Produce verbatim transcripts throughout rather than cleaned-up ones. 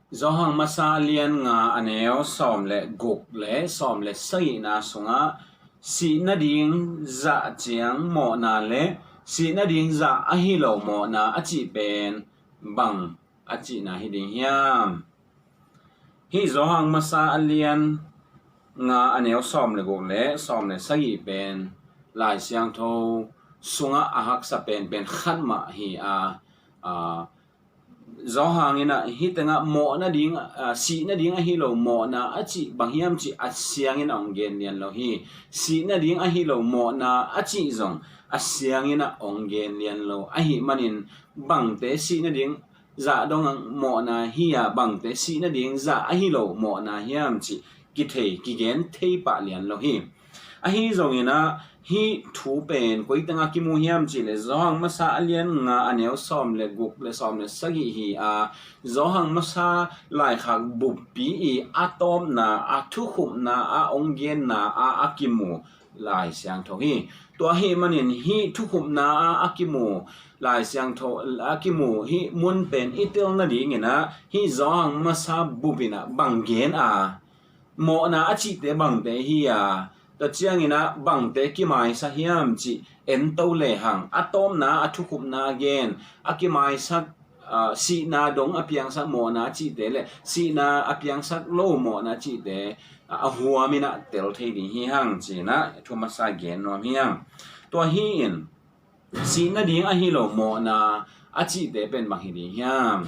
Johan masa lian nga a neu sawm le guk le sawm le sagihna sungah sih nading zah ciang mawhna le sih nading zah ahi lo mawhna a cih pen bang a cihna hi ding hiam? Hih Johan masa a lian nga a neu sawm le guk le sawm le sagih pen Lai Siangtho sungah a haksa pen pen khat mah hi a, a, Johan in ah hih tengah mawhna ding, a, sih nading ahi lo mawhna a cih bang hiam cih a siangin a hong gen lian lo hi. Sih nading ahi lo mawhna a cih zong a siangin a hong gen lian lo. Ahih manin bangte sih nading zah dong mawhna hi a, bangte sih nading zah ahi lo mawhna hiam cih kithei kigen thei pah lian lo hi. Ahi zongin ah hih thu pen koi tengah kimu hiam cih leh Johan masa a lian nga a neu sawm le guk le sawm le sagih hi a, Johan masa laikhak buppi i a tawpna a thukhupna a hong genna a a kimu Lai Siangtho hi. Tua ahih manin hih thukhupna a a kimu Lai Siangtho a kimu hih mun pen i tel nadingin ah hih Johan masa bup in ah bang gen a, mawhna a cihte bangte hi a, tua ciangin ah bangte kimaisak hiam cih en to lehang a tawpna a thukhupna a gen a kimaisak, a, sihna dong a piangsak mawhna a cihte le sihna a piangsak lo mawhna a cihte, a, a huam in ah tel thei ding hi hang ci-in ah thu masa gen nuam hi hang. Tua hi in sih nading ahi lo mawhna a cihte pen bang hi ding hiam?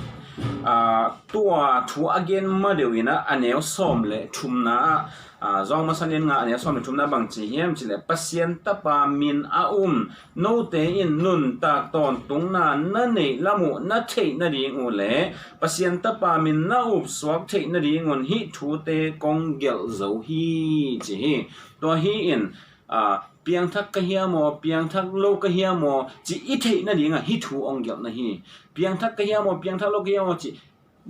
A, tua thu a gen ma deuh in ah a neu sawm le thumna ah, a, Johan masa lian nga a neu sawm le thumna bang ci hiam cih leh Pasian Tapa min a um note in nuntak tawntungna na neih lam uh na theih nading uh le Pasian Tapa min na upsuak theih nadingun hih thute kong gelh zo hi ci hi. Tua hi in, a, piangthak ka hiam aw, piangthak lo ka hiam aw cih i theih nadingah hih thu hong gelh na hi. Piangthak ka hiam aw, piangthak lo ka hiam aw cih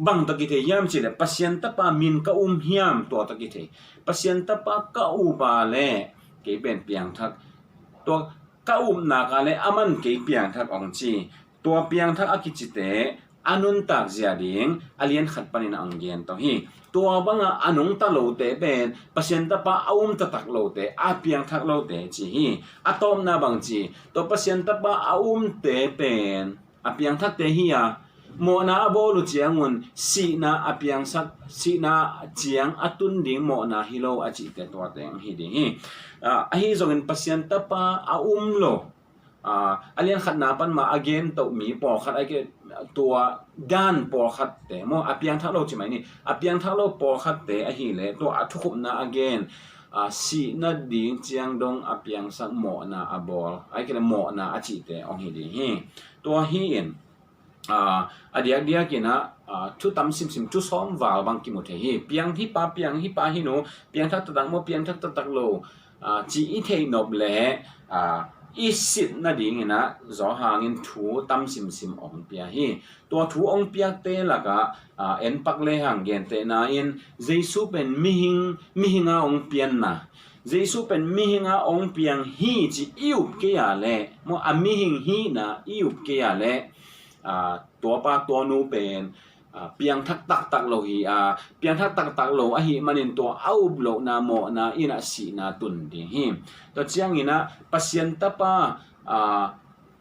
bang tawh kithei hiam cih leh Pasian Tapa min ka um hiam tua tawh kithei. Pasian Tapa ka up a le kei pen piangthak, tua ka upna ka le aman kei piangthak hong ci. Tua piangthak a kicite a nuntak zia ding a lian khat panin a hong gen to hi. Tua bangah a nungta lote pen Pasian Tapa a um taktak lote, a piangthak lote ci hi. A tawpna bang ci, tua Pasian Tapa a umte pen a piangthakte hi a, mawhna a bawl uh ciangun sihna a piangsak, sihna ciang a tun ding mawhna hi lo a cihte tuate hong hi ding hi. A, ahi zongin Pasian Tapa a um lo, a, a lian khatna pan mah a gen toh mi pawlkhat a ke tua dan pawlkhatte maw, a piangthak lo ci mai ni, a piangthak lo pawlkhatte ahih leh tua a thukhupna a gen, a, sih nading ciang dong a piangsak mawhna a bawl, a ke le mawhna a cihte hong hi ding hi. Tua hi in, a, a diakdiak in ah, a, thu tam simsim, thu sawm val bang kimu thei hi. Piang hih pa, piang hih pa hi nu, piangthak taktak maw, piangthak taktak lo, a, ci i theih nop leh, a, i sit nadingin ah Johan in thu tam simsim hong pia hi. Tua thu hong piakte lakah, a, en pak lehang gentehna in Jesu pen mihing, mihing a hong pianna, Jesu pen mihing a hong piang hi ci i up kei a leh maw, a mihing hihna i up kei a leh, a, tua pa tua nu pen, a, piangthak taktak lo hi a, piangthak taktak lo ahih manin tua a up lohna mawhna in ah sihna tun ding hi. Tua ciangin ah Pasian Tapa, a,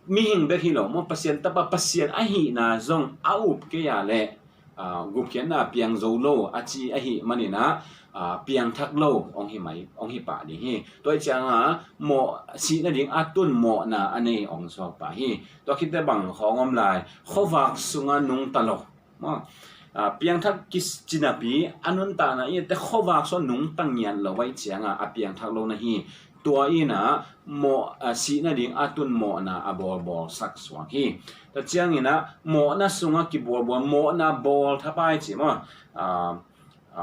mihing bek hi lo maw, Pasian Tapa Pasian ahihna zong a up kei a leh, a, gupkhiatna a piang zo lo a ci ahih manin ah, a, piangthak lo hong hi mai, hong hi pah ding hi. Tua hi ciangah mawh, sih nading a tun mawhna a nei hong suak pah hi. Tua khitteh bang khawng om lai, khuavak sungah nungta lo maw, a, piangthak kici napi a nuntakna i te khuavak sungah nungta ngiat lo ahih ciangah a piangthak lo na hi. Tua in ah mawh, a, sih nading a tun mawhna a bawlbawl sak suak hi. Tua ciangin ah mawhna sungah kibawlbawl, mawhna bawl thapai ci maw, a, a,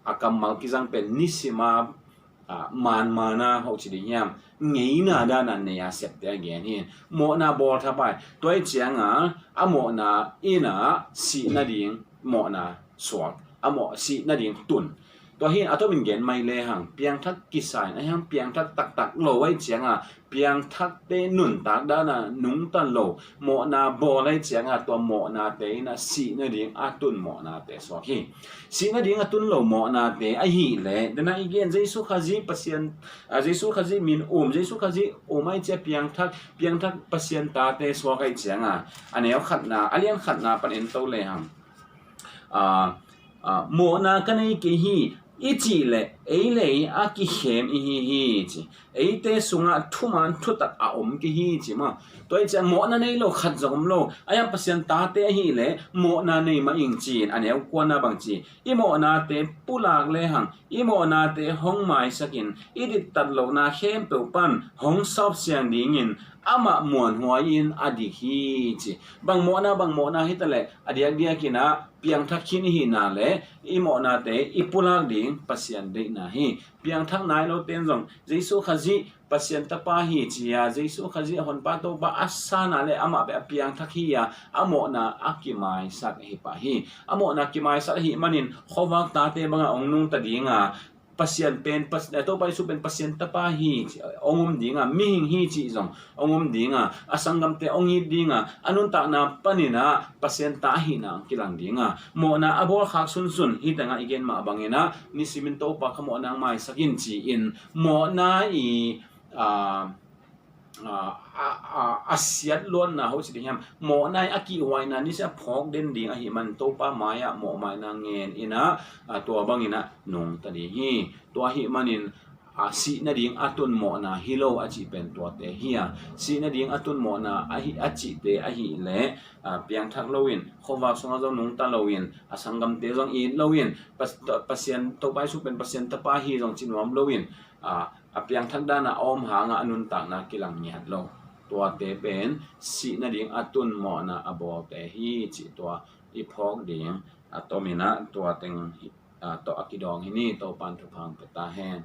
a kammal kizang pen nisim a, a, manmana hoh ci ding hiam, ngeina dan a nei a septe a gen hi. Mawhna bawl thapai, tua hi ciangah a mawhna in ah sih nading mawhna suak, a mawh, sih nading tun. Tua hi a tomin gen mai lehang, piangthak kisa in, ahi hang piangthak taktak lo ahih ciangin, piangthakte nuntak dan a nungta lo mawhna bawl ahih ciangin, tua mawhnate in a sih nading a tun mawhnate suak hi. Sih nading a tun lo mawhnate ahih leh, dena i gen Jesu Khazih Pasian, a, Jesu Khazih min um, Jesu Khazih um ahih ciang piangthak, piangthak Pasian tate suak ahih ciangin, a neu khatna, a lian khatna pan en to lehang, a, a, mawhna ka nei kei hi, i cih leh ei le ei a kikhem i hi hi ci. Eite sungah thuman thutak a om kei hi ci maw. Tua ahih ciang mawhna nei lo khat zong om lo. Ahi hang Pasian tate ahih leh mawhna nei mah ing ci-in a neu kuana bang ci. I mawhnate pulak lehang, i mawhnate hong maisakin, i dittat lohna khempeuh pan hong sawpsiang dingin amah muanhuai-in a dik hi ci. Bang mawhna, bang mawhna hi ta leh, a diakdiakin a piangthak khin i hihna le i mawhnate i pulak ding Pasian deihna hi. Piangthak nai lote in zong Jesu Khazih Pasian Tapa hi ci-a, Jesu Khazih a Honpa Topa a san a le amah bek a piangthak hi-a, a mawhna a kimaisak hi pah hi. A mawhna kimaisak ahih manin khuavak tate bangah hong nungta ding a, Pasian pen, Pas-, eh, Topa Jesu pen Pasian Tapa hi ci, hong um ding a, mihing hi cih zong hong um ding a, a sanggamte hong it ding a, a nuntakna panin a Pasian ta ahihna hong kilang ding a, mawhna a bawlkhak sunsun, hi tengah i gen mah bangin a, nisimin Topa ka mawhna hong maisak in ci-in, mawhna i, a, a, a, a, a siat luatna ho ci ding hiam, mawhna i a kihhuaina nisia phawk den ding ahih man Topa mai-ah mawhmaina ngen in a, a, tua bangin a nungta ding hi. Tua ahih manin, a, sih nading a tun mawhna hi lo a cih pen tuate hi a, sih nading a tun mawhna ahi, a cihte ahih leh, a, piangthak loin, khuavak sungah zong nungta loin, a sanggamte zong it loin, Pas-, Pasian, Topa Jesu pen Pasian Tapa hi zong ci nuam loin, a, a piangthak dan a a om hangah a nuntakna kilang ngiat lo. Tuate pen sih nading a tun mawhna a bawlte hi cih tua i phawk ding a tomin a tua teng hi, a, tawh a kidawng hi ni. Topan thupha hong pia ta hen.